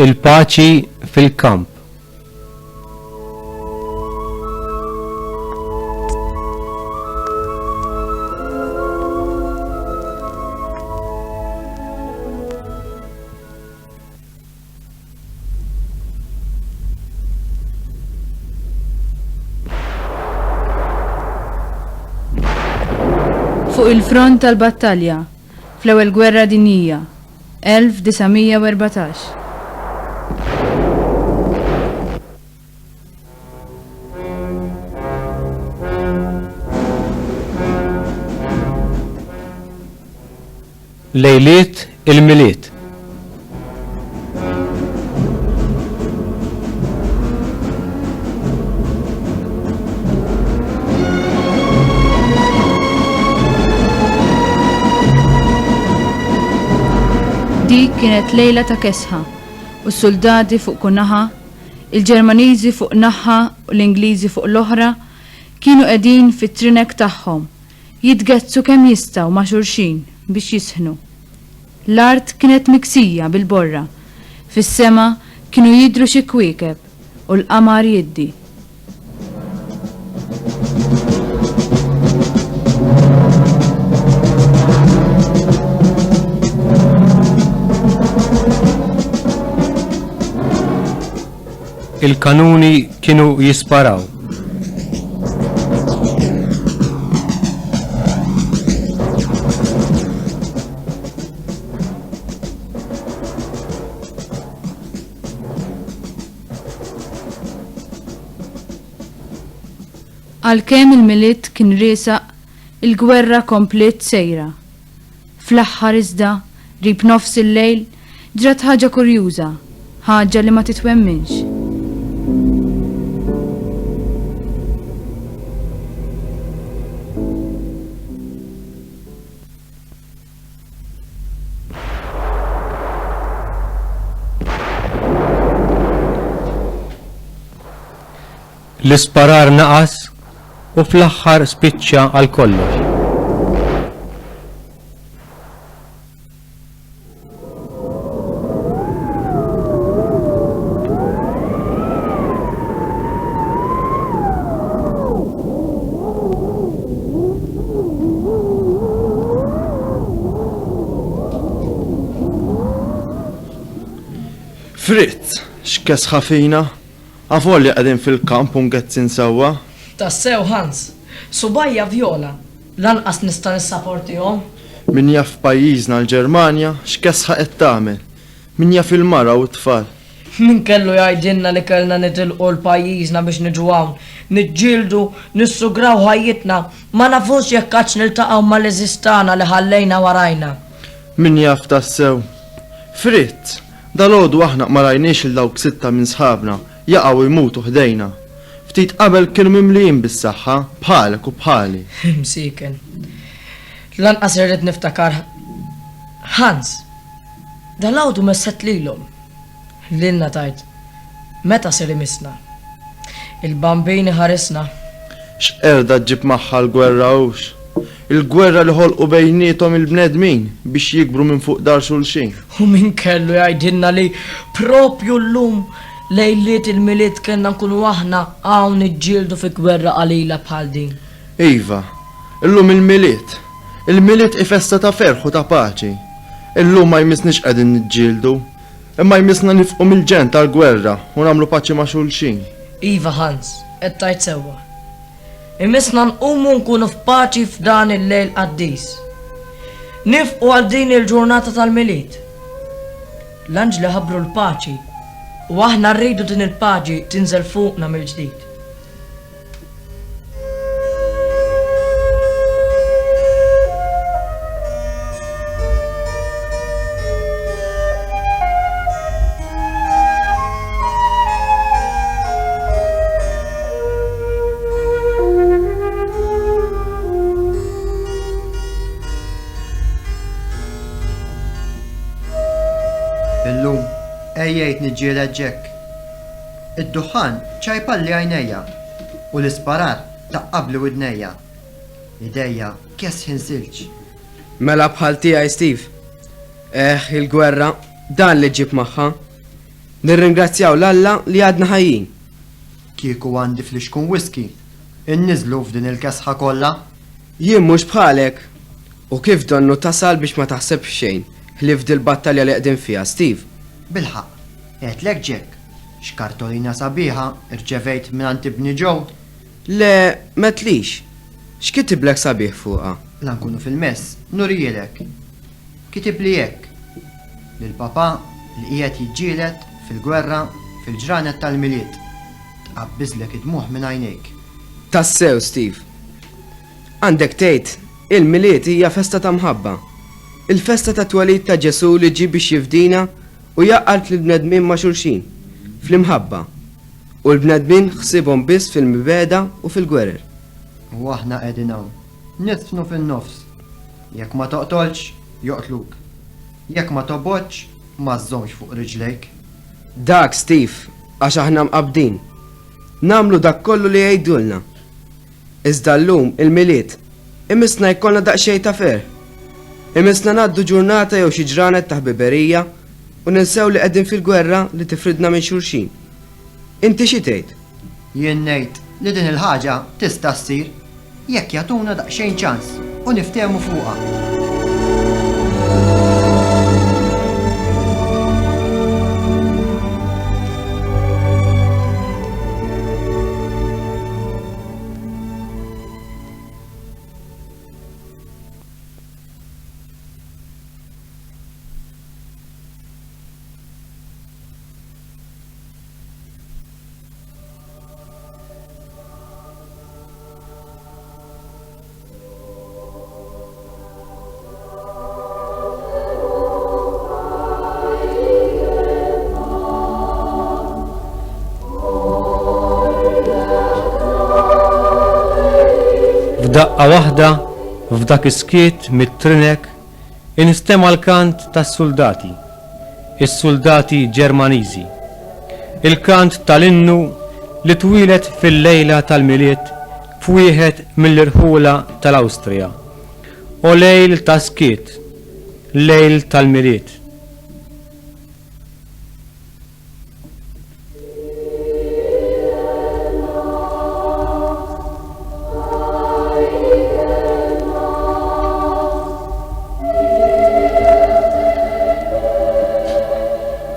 Il-paċi fil-kamp. Fuq il-front tal-battalja, fl-Ewwel Gwerra Dinjija, 1914. Lejliet il-Milied. Dik kienet lejla ta' kesħa u s-suldati fuq kull naħa, il-Ġermaniżi fuq naħa u l-Ingliżi fuq l-oħra, kienu qegħdin fit-trinek tagħhom jitgezzu kemm jistgħu ma' xulxin biex jisħnu. L-art kienet miksija bil-borra, fis-sema kienu jidhru xi kwiekeb u l-qamar jiddi. Il-kanuni kienu jisparaw. Għalkemm il-Milied kien riesaq, il-gwerra kompliet sejra. Fl-aħħar iżda, qrib nofs il-lejl, ġrat ħaġa kurjuża, ħaġa li ma titwemminx. L-isparar naqas u fl-aħħar spiċċa għal kollox. Fritz, x'kesħa fina! Avolja qegħdin fil-kamp u mgezzin sewwa. Tassew Hans, subgħajja vjola, lanqas nista' nissaportihom. Min jaf f'pajjiżna l-Ġermanja x'kesħa qed tagħmel. Min jaf il-mara u t-tfal. Min kellu jgħidilna li kellna nitilqu 'l pajjiżna biex niġu hawn, niġġieldu, nissugraw ħajjitna, ma nafux jekk għadx niltaqgħu mal-għeżież tagħna li ħallejna warajna. Min jaf tassew. Fritz, Dalgħodu aħna ma rajniex 'il dawk sitta minn sħabna jaqgħu u jmutu ħdejna. Ftit qabel kienu mimlijin bis-saħħa, bħalek u bħali. Msieken. Lanqas irrid niftakar. Hans, dalgħodu messet lilhom. Lilna tgħid, meta ser imissna? Il-Bambin iħarisna. X'qerda ġġib magħha l-gwerra hux? Il-gwerra li ħolqu bejniethom il-bnedmin biex jikbru minn fuq dar xulxin. U min kellu jgħidilna li proprju llum lejliet il-Milied kellna nkunu aħna hawn niġġieldu fi gwerra qalila bħal din? Iva, illum il-Milied. Il-Milied hi festa ta' ferħ u ta' paċi. Illum ma jmissniex qegħdin niġġieldu. Imma jmissna nifqu mill-ġenn tal-gwerra u nagħmlu paċi ma' xulxin. Iva Hans, qed tgħid sewwa. Imissna nqumu nkunu f'paċi f'dan il-lejl qaddis. Nifqu għal din il-ġurnata tal-Milied. L-anġli ħabbru l-paċi u aħna rridu din il-paċi tinżel fuqna mill-ġdid. Illum għejjejt niġġieled Jack. Id-duħħan ċajpalli għajnejja u l-isparar taqqabli widnejja. Idejja kesħin silġ. Mela bħal tiegħi Steve. Eħ, il-gwerra, dan li ġġib magħha. Nirringrazzjaw 'l Alla li għadna ħajjin. Kieku għandi flixkun whisky, inniżżlu f'din il-kesħa kollha. Jien mhux bħalek! U kif donnu tasal biex ma taħseb f'xejn ħlief f'dil-battalja li qegħdin fiha, Steve? Bilħaqq, għedtlek Jack, x'kartolina sabiħa rċevejt mingħand ibni Joe? Le, m'għedtlix. X'kitiblek sabiħ fuqha? La nkunu fil-mess, nurihielek. Kitibli hekk, Lil papà li qiegħed jiġġieled fil-gwerra fil-ġranet tal-Milied, tqabbiżlek id-dmugħ minn għajnejk. Tassew, Steve. Għandek tgħid, il-Milied hija festa ta' mħabba. Il-festa tat-twelid ta' Ġesù li ġie biex jifdina u jgħaqqad lill-bnedmin ma' xulxin, fl-imħabba. U l-bnedmin ħsiebhom biss fil-mibegħda u fil-gwerer. U aħna qegħdin hawn, nidfnu fin-nofs. Jekk ma toqtolx, joqtluk. Jekk ma tobgħodx, ma żżommx fuq riġlejk. Dak, Steve, għax aħna mqabbdin. Nagħmlu dak kollu li jgħidulna. Iżda llum, il-Milied, imissna jkollna daqsxejn ta' ferħ. Imissna ngħaddu ġurnata jew xi ġranet ta' ħbiberija u ninsew li qegħdin fil-gwerra li tifridna minn xulxin. Inti xi tgħid? Jien ngħid li din il-ħaġa tista' ssir jekk jagħtuna daqsxejn ċans u niftehmu fuqha. F'daqqa waħda, f'dak is-skiet mit-trinek, instema' l-kant tas-suldati. Is-suldati Ġermaniżi. Il-kant tal-innu li twieled fil-lejla tal-Milied f'wieħed mill-irħula tal-Awstrija. O lejl ta' skiet, lejl tal-Milied.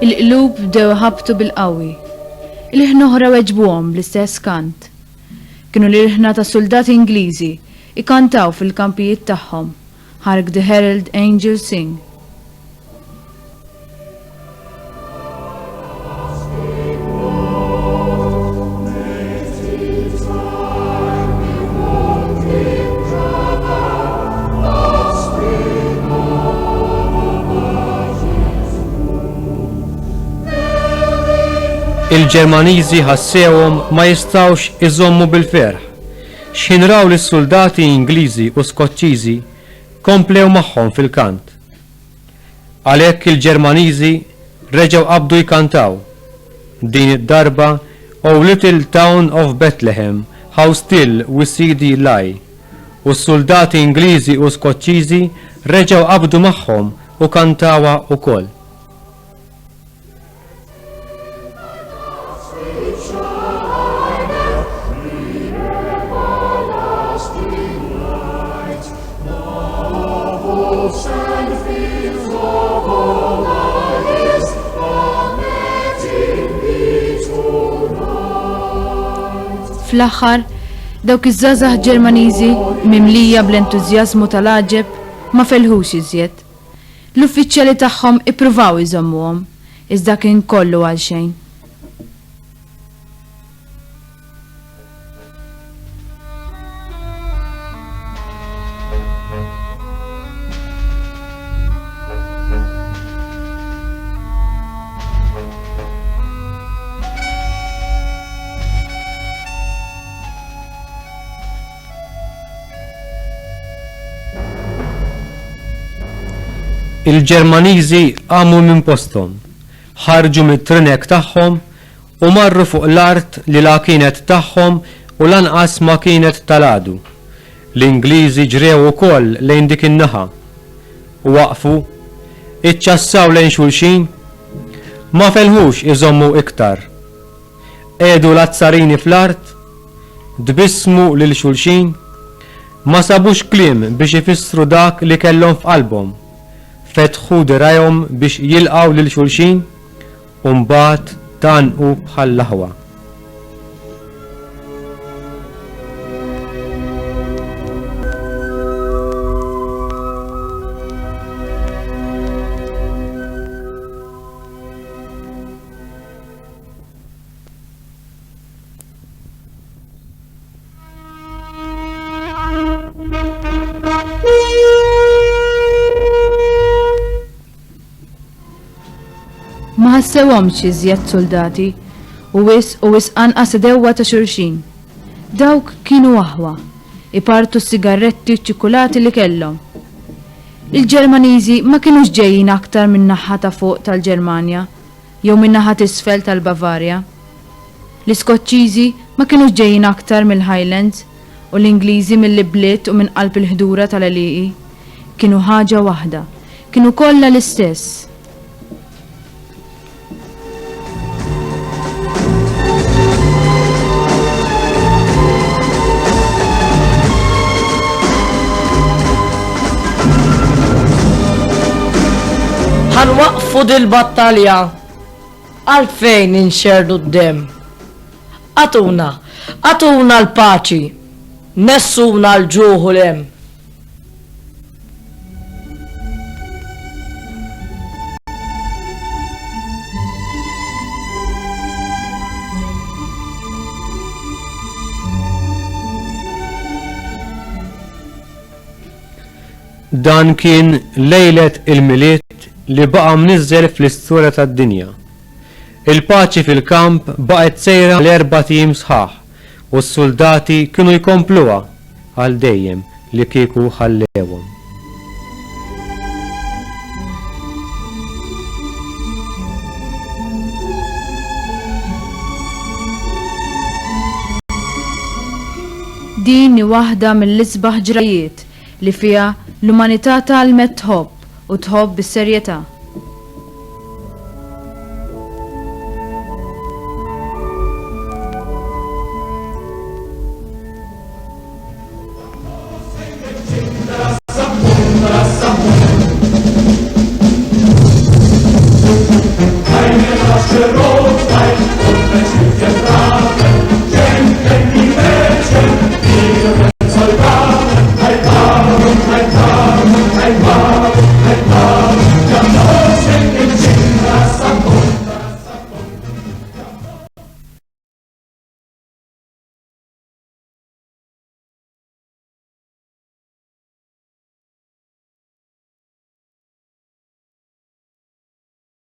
Il-qlub bdew iħabbtu bil-qawwi. Ilħna oħra weġbuhom bl-istess kant. Kienu l-ilħna ta' suldati Ingliżi ikantaw fil-kampijiet tagħhom, Hark the Herald Angels Sing. Il-Ġermaniżi ħassewhom ma jistgħux iżommu bil-ferħ x'ħin raw lis-suldati Ingliżi u Skoċċiżi komplew magħhom fil-kant. Għalhekk il-Ġermaniżi reġgħu qabdu jkantaw, din id-darba O Little Town of Bethlehem, How Still We See Thee Lie, u s-suldati Ingliżi u Skoċċiżi reġgħu qabdu magħhom u kantawha wkoll. Fl-aħħar, dawk iż-żgħażagħ Ġermaniżi, mimlija bl-entużjażmu tal-għaġeb, ma felħux iżjed. L-uffiċjali tagħhom ippruvaw iżommuhom, iżda kien kollu għalxejn. Il-Ġermaniżi qamu minn posthom, ħarġu mit-trinek tagħhom u marru fuq l-art li la kienet tagħhom u lanqas ma kienet tal-għadu. L-Ingliżi ġrew ukoll lejn dik in-naħa. U waqfu, iċċassaw lejn xulxin. Ma felħux iżommu iktar. Qiegħdu l-azzarini fl-art, tbissmu lil xulxin, ma sabux kliem biex ifissru dak li kellhom f'qalbhom, fetħu dirgħajhom biex jilqgħu lil xulxin u mbagħad tgħannqu bħall-aħwa. Ma ħassewhomx iżjed suldati u wisq u wisq anqas għedewwa ta' xulxin. Dawk kienu aħwa, ipartu s-sigarretti u ċ-ċikkulati li kellhom. Il-Ġermaniżi ma kinux ġejjin aktar min-naħa ta' fuq tal-Ġermanja jew min-naħa t'isfel tal-Bavarja. L-Iskoċċiżi ma kinux ġejjin aktar mill-Highlands u l-Ingliżi mill-ibliet u minn qalb il-ħdura tal-għelieqi. Kienu ħaġa waħda. Kienu kollha l-istess. Ħa nwaqqfu dil-battalja. Għalfejn inxerrdu d-demm? Agħtuna, agħtuna l-paċi, nessuna l-ġuħ u l-hemm. Dan kien lejlet il-Milied li baqa' mniżżel fl-istorja tad-dinja. Il-paċi fil-kamp baqgħet sejra għal erbat ijiem sħaħ u s-suldati kienu jkompluha għal dejjem li kieku ħallewhom. Din hi waħda mill-isbaħ ġrajjiet li fiha l-umanità tgħallmet tħobb u tħobb bis-serjetà.